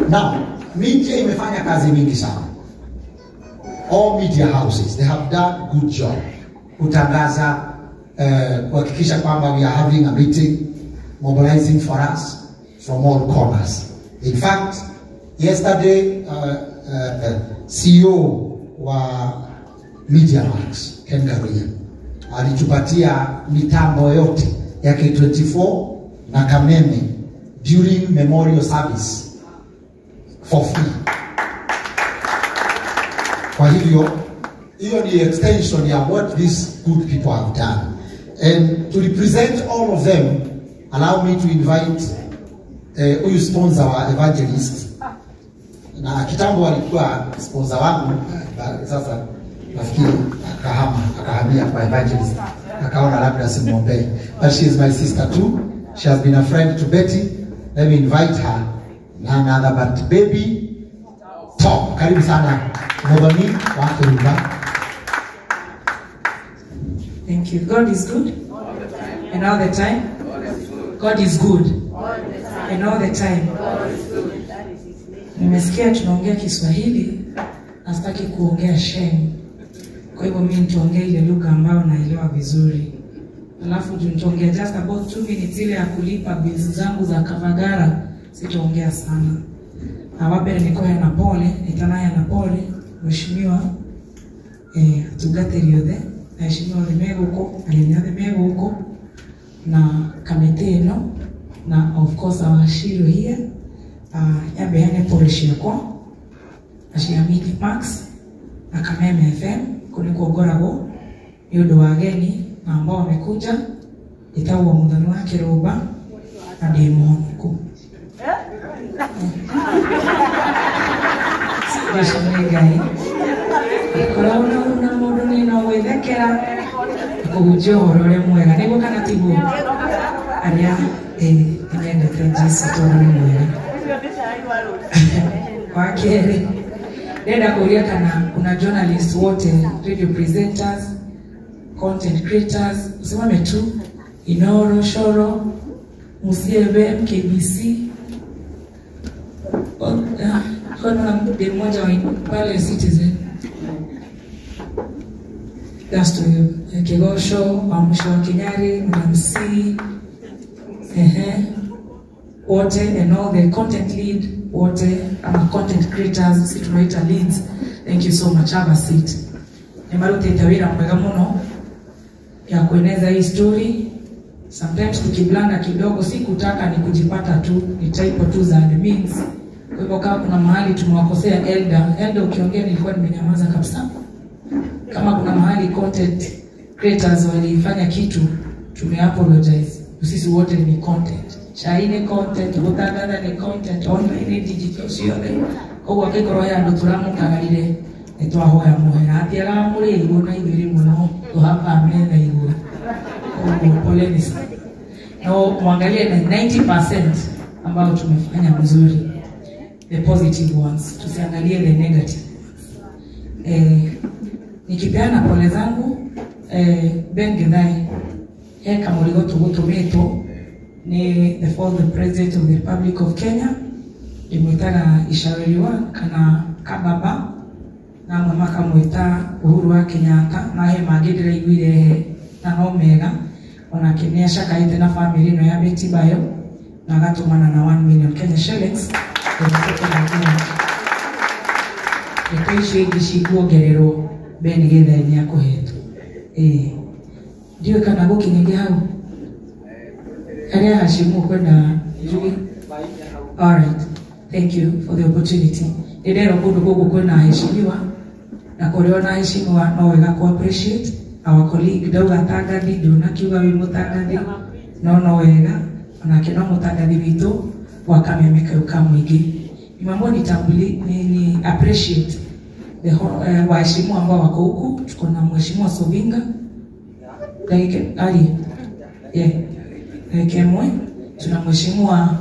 Now, media imefanya kazi mingi sana. All media houses, they have done good job kutangaza, kuhakikisha kwamba we are having a meeting, mobilizing for us from all corners. In fact, yesterday CEO wa Media Max, Ken Karuya, alitupatia mitambo yote ya K24 na Kameme during memorial service for free. Kwa hivyo hiyo ni extension ya what these good people have done. And to represent all of them, allow me to invite huyu sponsor wa evangelist. Na kitambo alikuwa sponsor wangu, sasa nafikiri akahamia kwa evangelist. Akaona labda simuombee. But she is my sister too. She has been a friend to Betty. Let me invite her. None other but Baby Top. Karibu sana Muthoni wa Kiruba. Thank you. God is good. And all the time. God is good. And all the time. Nimesikia tunaongea Kiswahili, nasitaki kuongea sheng. Kwa hivyo mimi nitaongea ile lugha ambayo naelewa vizuri. Alafu nitaongea just about 2 minutes ile ya kulipa bills zangu za Kavagara, sitaongea sana. Awape nikoya na pole, nitanaya na pole, mheshimiwa tugateri othe, aheshimiwa othe me gũkũ, ageni othe me gũkũ, na kamĩtĩ ĩno, na of course our Shiro here, nyambe heane pole ciakwa, na cia Media Max, na Kameme FM, kũu nĩkuo ngoragwo, nĩ ũndũ wa ageni na ambao wamekuja, njĩtagwo Muthoni wa Kĩrũmba, na ndĩ mũhonoku. Nĩ Ngai. Korwo na mũndũ nĩ no gwĩthekera kũhunjia ũhoro ũrĩa mwega, nĩguo kana tiguo? Arĩa nĩmendete Jesũ tondũ nĩ mwega. Wa kerĩ, ndĩrenda kũũria kana kuna journalist wote, radio presenters, content creators, usimame tu, Inoro, Shoro, Musiebe, MKBC. Kuna mtu mmoja wa pale Citizen. That's to you. Kigosho, wa mwisho wa Kinyari, MC, wote and all the content lead wote ama content creators, si tunaita leads. Thank you so much. Have a seat. Nimarutĩte wĩra mwega mũno ya kueneza hii story. Sometimes tukiblanda kidogo, si kutaka, ni kujipata tu, ni typo tu za admins. Kwa hivyo kama kuna mahali tumewakosea elder, elder ukiongea nilikuwa nimenyamaza kabisa. Kama kuna mahali content creators walifanya kitu, tume apologize. Sisi wote ni content. Chai ni content, gutangatha ni content, online ni digital ciothe. Koguo angĩkorwo he andũ tũramũkagarire, nĩ twahoya mũhera. Atiagaga mũrĩ igũrũ na ithuĩ rĩmwe no tũhambaga metha igũrũ. Koguo poleni sana. No muangalie na 90% ambao tumefanya mzuri. The positive ones, tusiangalie the negative ones. Nikipeana pole zangu, Ben Githai, he kamũrigo tũgũtũmĩtwo ni the former president of the Republic of Kenya, ndĩmwĩtaga Icawĩriwa kana Kababa, na amwe makamwĩta Uhuru wa Kenyatta, na he mangĩ ndĩraiguire he na no mega, onake nĩ acakaĩte na family ĩno ya Betty Bayo, na agatũmana na 1 million Kenya shillings. Ndeto icio ingĩ cikuongererwo Ben Githai nĩ akũhetwo. Ndiũĩ kana gũkinyagia hau. Arĩa Hashimu kwenda njuge. All right. Thank you for the opportunity. Nĩnderwo kũndũ gũkũ kwĩna aheshimiwa, na kũrĩ ona aheshimiwa no wega ku appreciate our colleague ndauga tangathi, ndũnakiuga wĩ mũtangathi, no no wega onake no mũtangathi witũ wa Kameme kau ka mũingĩ. Nimeamua ni appreciate the waheshimiwa ambao wako huku. Tuko na mheshimiwa Sobinga dakika ali yeah dakika ĩmwe, tuna mheshimiwa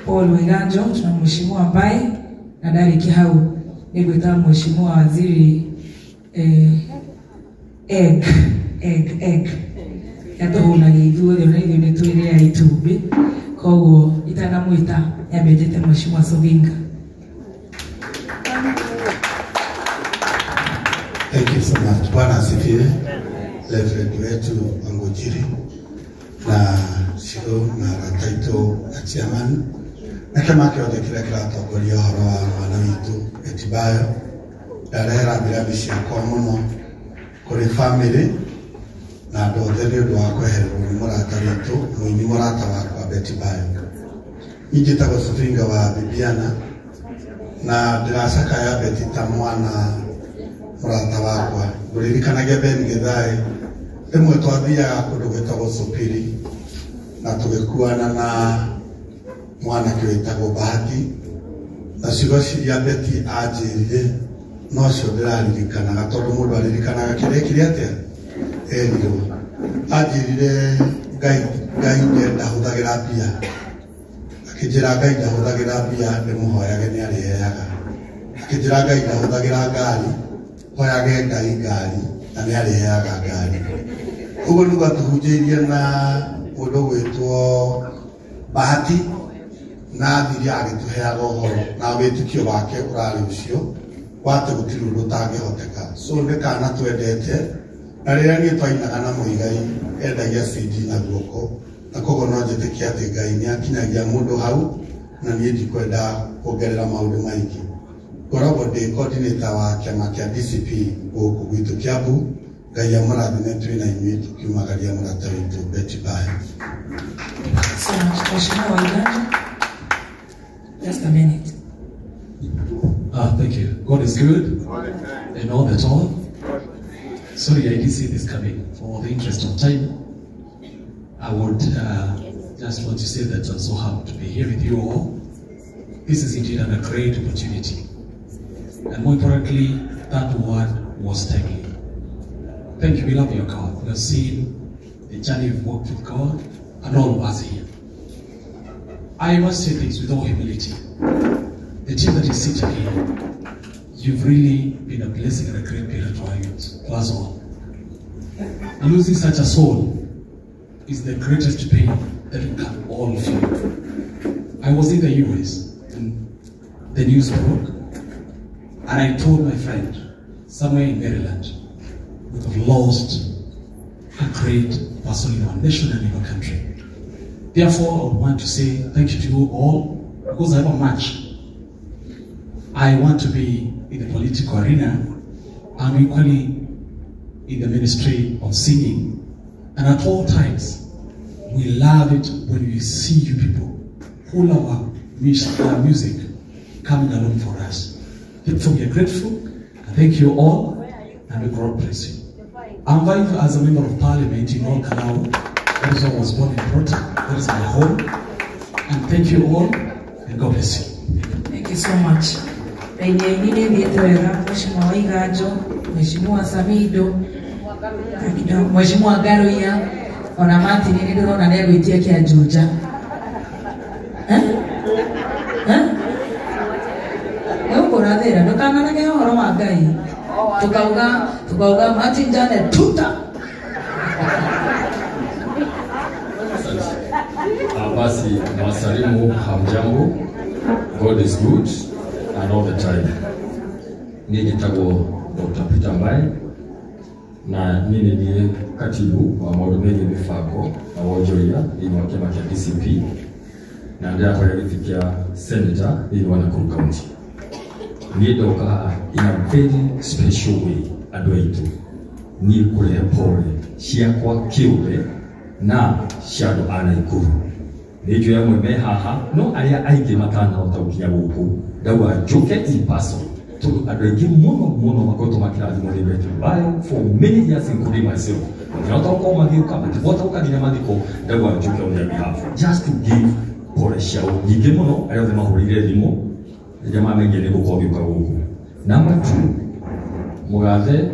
Paul Waiganjo, tuna mheshimiwa Mbae na ndarĩkia hau nĩngwĩta mheshimiwa waziri egg egg egg yatũhũnagia ithuothe na ithuĩ nĩ twĩrĩa itumbĩ, koguo itanamwĩta nyambe njĩte mheshimiwa Sobinga. Thank you so much. Bwana asifiwe. Reverend wetu Wangojiri na Shiro na Rataito na chairman na kĩama kĩothe kĩrĩa kĩratongoria ũhoro wa mwana witũ Betty Bayo, ndarehera mbirathi ciakwa mũno kũrĩ family na andũ othe nĩ ũndũ wa kwehererwo nĩ mũrata witũ, mũini mũrata wakwa Betty Bayo. Niĩ njĩtagwo Sobinga wa Bibiana na ndĩracakaya Betty ta mwana mũrata wakwa. Ngũririkanagia Ben Githae rĩmwe twathiaga kũndũ gwĩtagwo Supiri na tũgĩkuana na mwanake wĩtagwo Bahati, na ciugo ciria Betty anjĩrire nocio ndĩraririkanaga tondũ mũndũ aririkanaga kĩrĩa kĩrĩa atĩa erirwo. Anjĩrire Ngai ndahũthagĩra mbia, akĩnjĩra Ngai ndahũthagĩra mbia ndĩmũhoyage nĩ arĩheaga, akĩnjĩra Ngai ndahũthagĩra ngari hoyage Ngai ngari na nĩ arĩheaga ngari. Ũguo nĩguo atũhunjĩirie na mũndũ gwĩtwo Bahati na athire agĩtũheaga ũhoro na wĩtĩkio wake ũrarĩ ũcio wa atĩ gũtirĩ ũndũ ũtangĩhoteka. So nĩ kana twendete, na rĩrĩa niĩ twainaga na Mũigai endagia CD na guoko, na koguo no njĩtĩkie atĩ Ngai nĩ akinyagia mũndũ hau, na niĩ ndikwenda kuongerera maũndũ maingĩ. Ngoragwo ndĩ coordinator wa kĩama kĩa DCP gũkũ gwitũ Kiambu. Ngai amũrathime twĩ na inyuĩ tũkiumagaria mũrata witũ Betty Bayo. So much. Mheshimiwa Waiganjo, just a minute. Thank you. God is good and all the time. Sorry, I didn't see this coming. For the interest of time, I would just want to say that I'm so happy to be here with you all. This is indeed a great opportunity. And more importantly, that word was timely. Thank you. We love your God. We have seen the journey you've walked with God and all of us here. I must say this with all humility. The team that is seated here, you've really been a blessing and a great pillar to our youth, to us all. Losing such a soul is the greatest pain that we can all feel. I was in the US and the news broke, and I told my friend somewhere in Maryland, we have lost a great person in our nation and in our country. Therefore, I would want to say thank you to you all, because I have a match. I want to be in the political arena. I'm equally in the ministry of singing. And at all times, we love it when we see you people who love our music coming along for us. Therefore, we are grateful. And thank you all, and may God bless you. I'm vying as a member of parliament in Ol Kalou. That is where I was born and brought up. That is my home. And thank you all, and God bless you. Thank you so much. Mheshimiwa Waiganjo, Mheshimiwa Samido, Mheshimiwa Garuya, ona Martin nĩ ndĩrona nĩ egwĩtia kĩa Juja. Nĩũkũrathĩra ndũkanganage ũhoro wa Ngai. Tukauga Martin Janet tuta. Basi nawasalimu, hamjambo. God is good and all the time. Niĩ njĩtagwo Dr. Peter Mbae na niĩ nĩ niĩ katibu wa maũndũ megiĩ mĩbango na wonjoria thĩinĩ wa kĩama kĩa DCP, na ndĩrahoya gĩtĩ kĩa senator thĩinĩ wa Nakuru County. Niĩ ndoka haha in a very special way andũ aitũ, niĩ kũrehe pole ciakwa kĩũmbe na cia andũ a Nakuru. Nĩ njũĩ amwe me haha no arĩa aingĩ matanahota gũkinya gũkũ ndauga njũke in person tondũ andũ aingĩ mũno mũno makoretwo makĩrathimwo nĩ Betty Bayo for many years including myself. Matirahota gũkorwo magĩũka, mativota gũka nginya mathiko, ndauga njũke on their behalf just to give pole ciao nyingĩ mũno arĩa othe mahũrĩire thimũ rĩrĩa mamenyire nĩ gũkorwo ngĩũka gũkũ. Number 2, mũgathe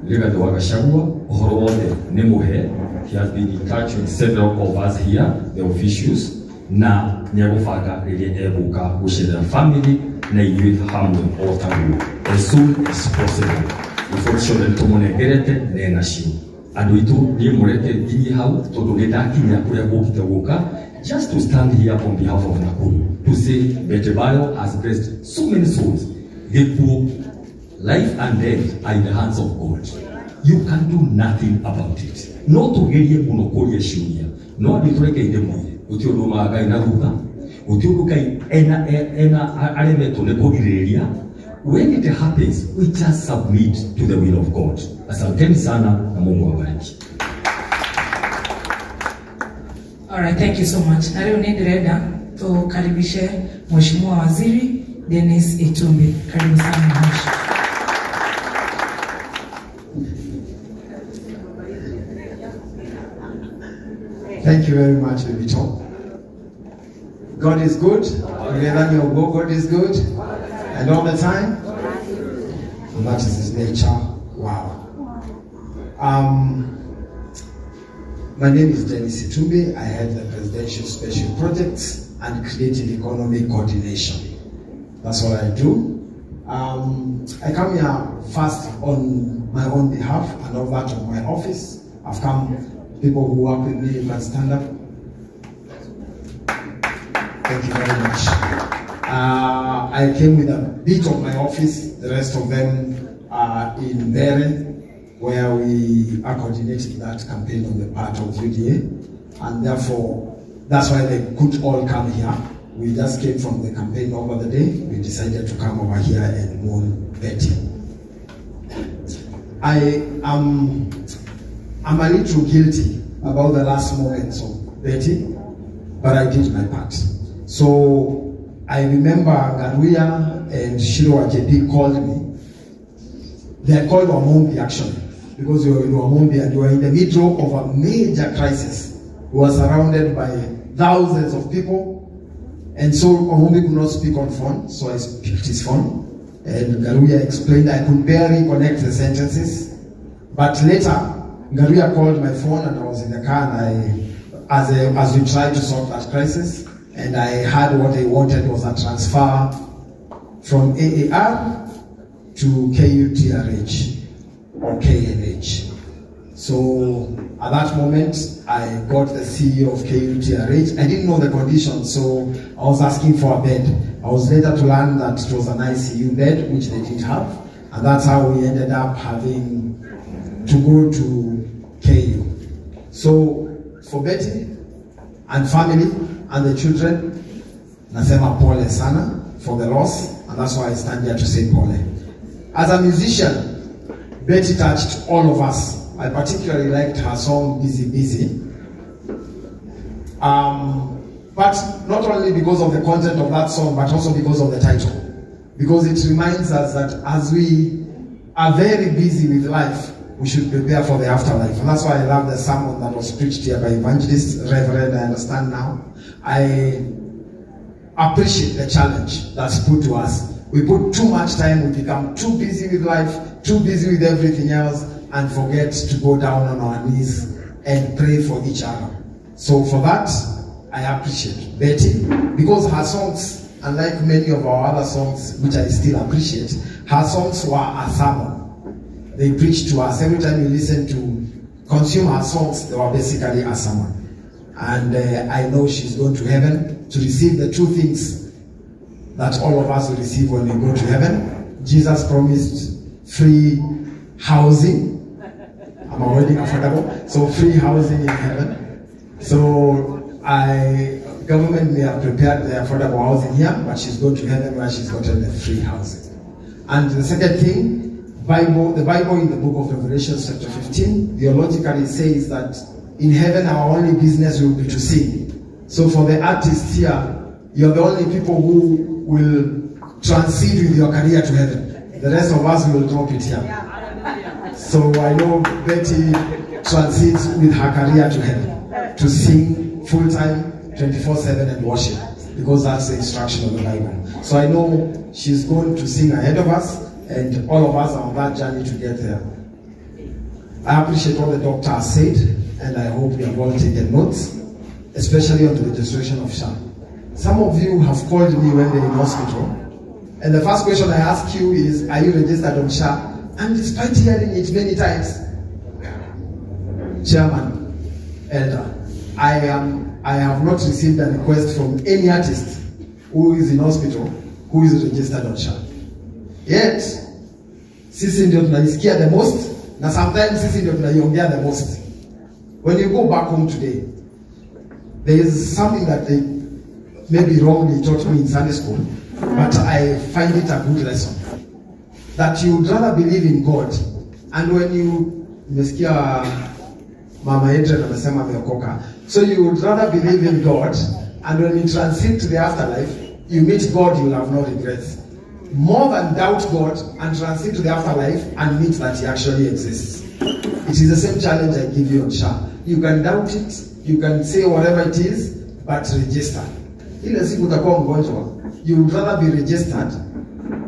Rigathi wa Gachagua ũhoro wothe nĩ mũhe. He has been in touch with several of us here, the officials, na nĩegũbanga rĩrĩa egũka gũcerera family na ithuĩ hamwe o taguo as soon as possible. Riboti ciothe nĩtũmũnengerete na enacio. Andũ aitũ niĩ mũreke nginyie hau tondũ nĩ ndakinya kũrĩa ngũkĩte gũka just to stand here on behalf of Nakuru to say Betty Bayo has blessed so many souls. Gĩkuũ Life and death are in the hands of God. You can do nothing about it. No tugerie muno kuria ciuria. No andu tureke ndimwire. Guti undu umaga Ngai na thutha. Guti undu Ngai ena aremetwo ni kugiririria. When it happens, we just submit to the will of God. Asanteni sana na Mungu awabariki. All right, thank you so much. Na leo ndirenda tukaribishe Mheshimiwa Waziri Dennis Itumbi. Karibu sana Mheshimiwa. Thank you very much, Vito. God is good. God is good. And all the time. And that is his nature. Wow. My name is Dennis Itumbi. I head the Presidential Special Projects and Creative Economy Coordination. That's what I do. I come here first on my own behalf and of that of my office. I've come, people who work with me, you can stand up. Thank you very much. I came with a bit of my office. The rest of them are in Bere, where we are coordinating that campaign on the part of UDA. And therefore, that's why they could all come here. We just came from the campaign over the day. We decided to come over here and mourn Betty. I'm a little guilty about the last moments of Betty, but I did my part. So I remember Ngaruiya and Shiro JP called me. They called Wamumbi actually, because we were in Wamumbi and we were in the middle of a major crisis. We were surrounded by thousands of people. And so Wamumbi could not speak on phone, so I picked his phone. And Ngaruiya explained. I could barely connect the sentences. But later, Ngaruiya called my phone and I was in the car, and as we tried to solve that crisis, and I heard what they wanted was a transfer from AAR to KUTRH or KNH. So at that moment, I got the CEO of KUTRH. I didn't know the condition, so I was asking for a bed. I was later to learn that it was an ICU bed, which they didn't have. And that's how we ended up having to go to KU. So for Betty and family and the children, nasema pole sana for the loss, and that's why I stand here to say pole. As a musician, Betty touched all of us. I particularly liked her song, Busy Busy. But not only because of the content of that song, but also because of the title. Because it reminds us that as we are very busy with life, we should prepare for the afterlife. And that's why I love the sermon that was preached here by Evangelist Reverend, I understand now. I appreciate the challenge that's put to us. We put too much time, we become too busy with life, too busy with everything else, and forget to go down on our knees and pray for each other. So for that, I appreciate Betty, because her songs, unlike many of our other songs, which I still appreciate, her songs were a sermon. They preached to us. Every time you listen to consume her songs, they were basically a sermon. And I know she's going to heaven to receive the two things that all of us will receive when we go to heaven. Jesus promised free housing. I'm already affordable. So free housing in heaven. So government may have prepared the affordable housing here, but she's going to heaven where she's gotten the free housing. And the second thing, the Bible in the book of Revelation chapter 15 theologically says that in heaven our only business will be to sing. So for the artists here, you're the only people who will transit with your career to heaven. The rest of us will drop it here. So I know Betty transits with her career to heaven, to sing full-time, 24/7 and worship, because that's the instruction of the Bible. So I know she's going to sing ahead of us, and all of us are on that journey to get there. I appreciate what the doctor has said, and I hope we have all taken notes, especially on the registration of SHA. Some of you have called me when they're in hospital, and the first question I ask you is, are you registered on SHA? And despite hearing it many times, Chairman, Elder, I have not received a request from any artist who is in hospital who is registered on SHA. Yet, Sisi ndio tunaisikia the most, na sometimes sisi ndio tunaiongea the most. When you go back home today, there is something that they maybe wrongly taught me in Sunday school, but I find it a good lesson. That you would rather believe in God, and when you nimesikia Mama Adrian amesema ameokoka. So you would rather believe in God, and when you transit to the afterlife, you meet God, you will have no regrets. More than doubt God and transit to the afterlife and meet that He actually exists. It is the same challenge I give you on SHA. You can doubt it, you can say whatever it is, but register. Ile siku utakuwa mgonjwa, you would rather be registered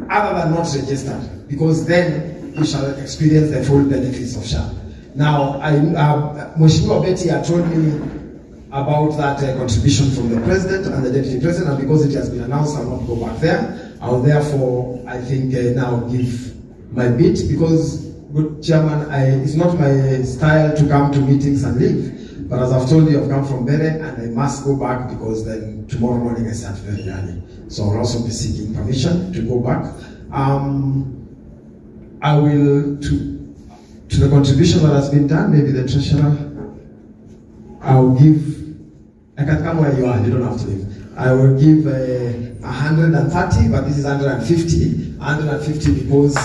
other than not registered, because then you shall experience the full benefits of SHA. Now, Mheshimiwa Betty had told me about that contribution from the president and the deputy president, and because it has been announced, I will not go back there. I will therefore, I think, now give my bit, because, good chairman, it's not my style to come to meetings and leave, but as I've told you, I've come from Bere and I must go back because then tomorrow morning I start very early. So I'll also be seeking permission to go back. I will, to the contribution that has been done, maybe the treasurer, I'll give, I can come where you are, you don't have to leave. I will give 130, but this is 150. 150 because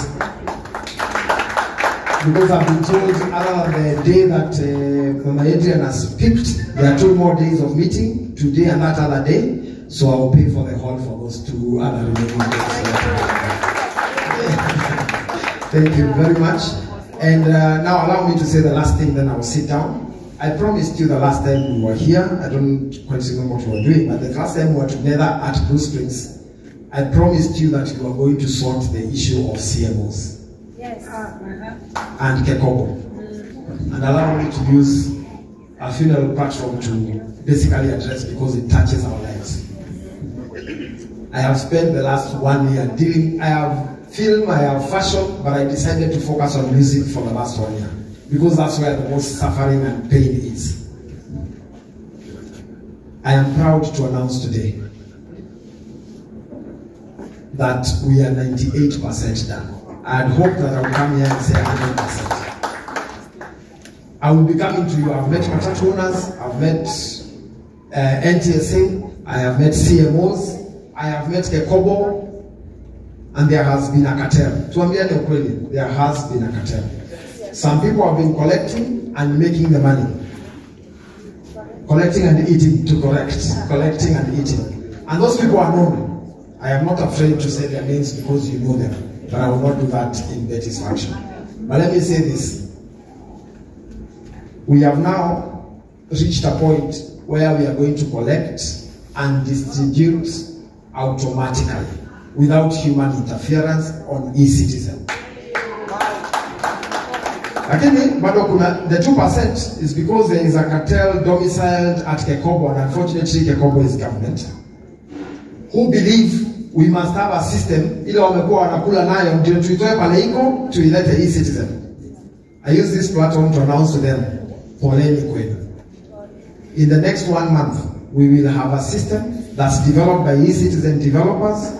I've been told, other than the day that Mama Adrian has picked, there are 2 more days of meeting, today and that other day. So I will pay for the hall for those 2 other remaining days. Thank you very much. And now allow me to say the last thing, then I will sit down. I promised you the last time we were here, I don't quite remember what we were doing, but the last time we were together at Blue Springs, I promised you that we were going to sort the issue of CMOs. Yes. And KECOBO. And allow me to use a funeral platform to basically address, because it touches our lives. I have spent the last 1 year dealing, I have film, I have fashion, but I decided to focus on music for the last 1 year, because that's where the most suffering and pain is. I am proud to announce today that we are 98% done. I had hoped that I would come here and say 100%. I will be coming to you. I've met matatu owners, I've met NTSA, I have met CMOs, I have met KECOBO, and there has been a cartel. Tuambiane ukweli, there has been a cartel. Some people have been collecting and making the money. Collecting and eating, to correct. Collecting and eating. And those people are known. I am not afraid to say their names because you know them. But I will not do that in Betty's function. But let me say this. We have now reached a point where we are going to collect and distribute automatically without human interference on eCitizen. Lakini bado kuna the 2% is because there is a cartel domiciled at KECOBO, and unfortunately KECOBO is government, who believe we must have a system ile wamekuwa wanakula nayo ndio tuitoe pale iko tuilete eCitizen. I use this platform to announce to them, poleni kwenu. In the next 1 month, we will have a system that's developed by eCitizen developers,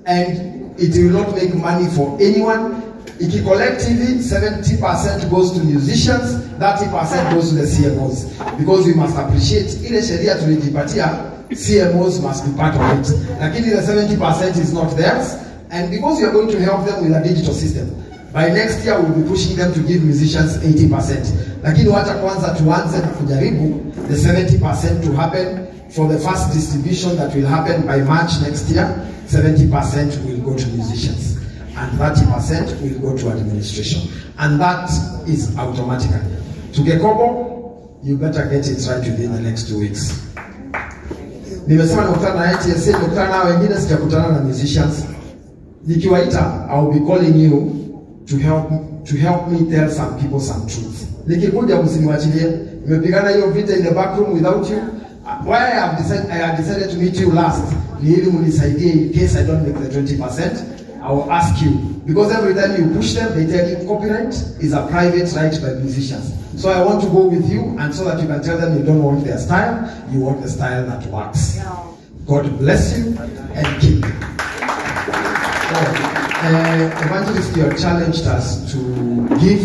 and it will not make money for anyone. Iki-collect TV, 70% goes to musicians, 30% goes to the CMOs. Because we must appreciate, ile sheria tulijipatia, CMOs must be part of it. Lakini the 70% is not theirs, and because we are going to help them with a digital system, by next year we'll be pushing them to give musicians 80%. Lakini wacha kwanza tuanze na kujaribu the 70% to happen for the first distribution that will happen by March next year. 70% will go to musicians and 30% will go to administration. And that is automatically. To KECOBO, you better get it right within the next 2 weeks. Nimesema nikutana na NTSA, nikutana na wengine, sijakutana na musicians. Nikiwaita, I will be calling you to help me tell some people some truth. Nikikuja msiniwachilie. Nimepigana hiyo vita in the back room without you. Why I have decided to meet you last ni ili mnisaidie in case I don't make the 20%. I will ask you, because every time you push them, they tell you copyright is a private right by musicians. So I want to go with you, and so that you can tell them you don't want their style, you want the style that works. God bless you and keep you. Oh. Evangelist, you have challenged us to give,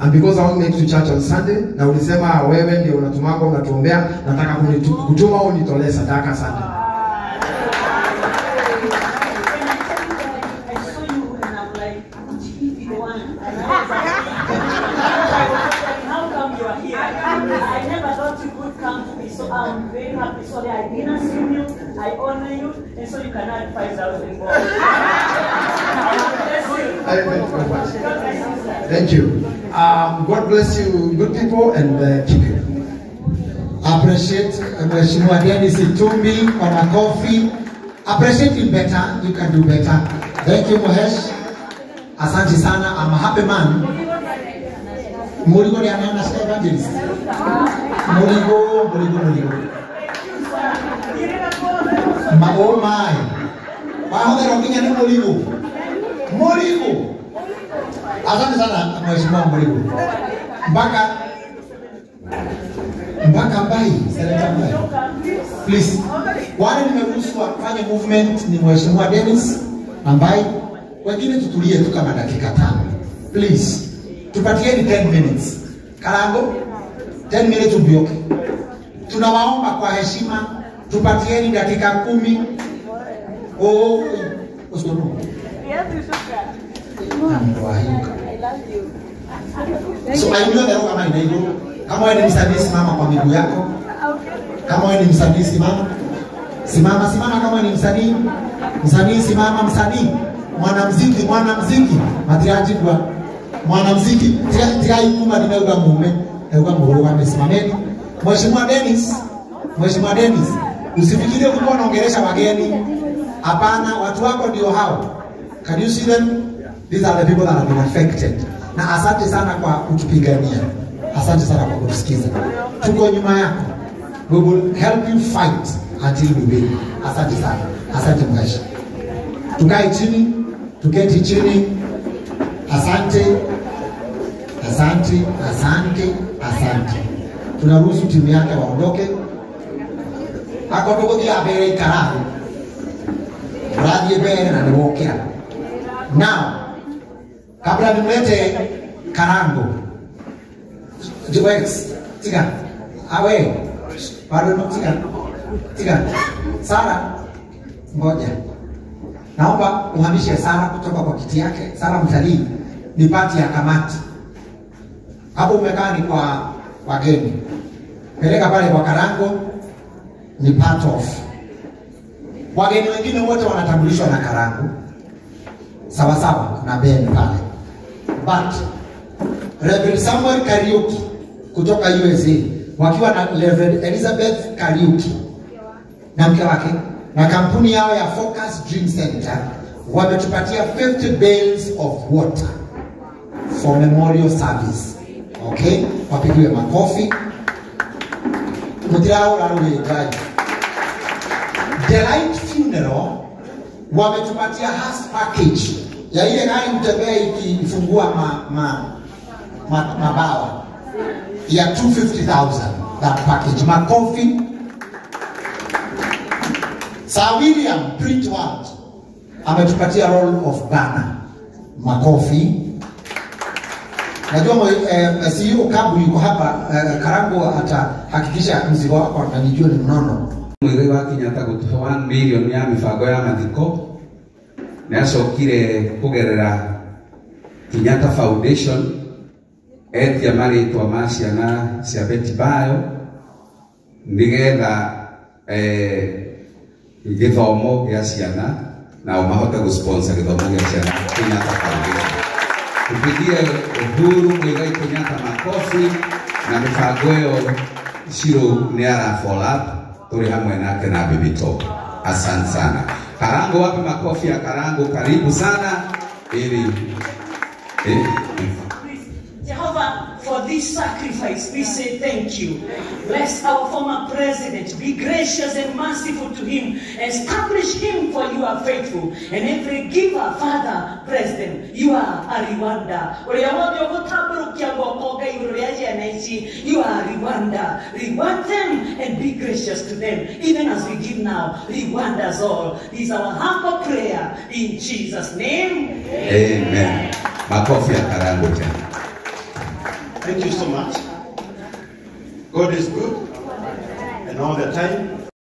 and because I won't make to church on Sunday, na ulisema wewe ndio unatumako unatuombea, nataka kutuma unitolee sadaka Sunday. I saw you and I'm like, could he be the one? How come you are here? I never thought you could come to me, so I'm very happy. Sorry, I didn't assume you. I honor you, and so you can add 5,000 more. Bless you. Thank you very much. God bless you, sir. Thank you. God bless you, good people, and keep you. Appreciate Mheshimiwa Dennis Itumbi kwa makofi. Appreciate him better, you can do better. Thank you Mohesh. Asante sana. I'm a happy man. Murigo ni anana evangelist. Murigo, murigo, murigo. Ma oh my. Wahodero nginya ni murigo. Murigo. Asante sana Mheshimiwa Murigo. Mpaka Mbai, Senator Mbai. Please. Wale nimeruhusu wafanye movement ni Mheshimiwa Dennis na Mbai. Wengine tutulie tu kama dakika 5. Please. Tupatieni 10 minutes. Karango, 10 minutes will be okay. Tunawaomba kwa heshima tupatieni dakika 10. Oh, usionu. So I know that kama inaigo. Kama wewe ni msanii simama kwa miguu yako. Kama wewe ni msanii simama. Simama, simama kama ni msanii. Msanii simama, msanii. Mwanamuziki, mwanamuziki. Matriaji kwa mwanamuziki tirai kuma ninauga mume, nauga muruga amesimameni. Mheshimiwa Dennis, Mheshimiwa Dennis, usifikirie ulikuwa unaongelesha wageni. Hapana, watu wako ndio hao. Can you see them? These are the people that have been affected. Na asante sana kwa kutupigania. Asante sana kwa kutusikiza. Tuko nyuma yako. We will help you fight until we win. Asante sana. Asante Mheshimiwa. Tukae chini, tuketi chini. Asante. Asante, asante, asante. Tunaruhusu timu yake waondoke. Akotogothia mbere ikarathi. Urathiĩ mbere na nĩwokĩra. Now, kabla nimlete Karango. Wex, tiga. Awe. Bado no tiga. Tiga. Sara, ngoja. Naomba uhamishe Sara kutoka kwa kiti yake. Sara mtalii ni pati ya kamati. Hapo umekaa ni kwa wageni. Peleka pale kwa Karango ni part of. Wageni wengine wote wanatambulishwa na Karango. Sawa sawa na Ben pale. But Reverend Samuel Kariuki kutoka USA wakiwa na Reverend Elizabeth Kariuki na mke wake na kampuni yao ya Focus Dream Center wametupatia 50 bales of water for memorial service. Okay, wapigiwe makofi. Mutirao raruwe. Delight Funeral wametupatia has package ya ile gari mtembea ikifungua mabawa ya 250,000, that package. Makofi. Sir William Print World ametupatia roll of banner. Makofi. Najua CEO Kabu yuko hapa, Karango atahakikisha mzigo wako na nijue ni mnono. Muigai wa Kenyatta gutuhe 1 million ya mibango ya mathiko ni acokire kugerera Kenyatta Foundation etia maritwa ma ciana cia Betty Bayo nigetha githomo gia ciana nao mahote gũsponsor githomo gia ciana Kenyatta Foundation. Tupigie Uhuru Muigai Kenyatta makofi na mibango ĩyo Shiro nĩ ara follow up turi hamwe nake na Baby Top. Asante sana. Karango, wapi makofi ya Karango? Karibu sana ili Jehovah, for this this sacrifice, we say thank you. Bless our former president. Be gracious and merciful to him. Establish him, for you are faithful. And every giver, Father, bless them. You are a rewarder. Ũrĩa wothe ũgũtambũrũkia guoko Ngai igũrũ rĩa ciana ici, you are a rewarder. Reward them and be gracious to them. Even as we give now, reward us all. This is our humble prayer in Jesus' name. Amen. Makofi ya Karangu tena. Thank you so much. God is good and all the time.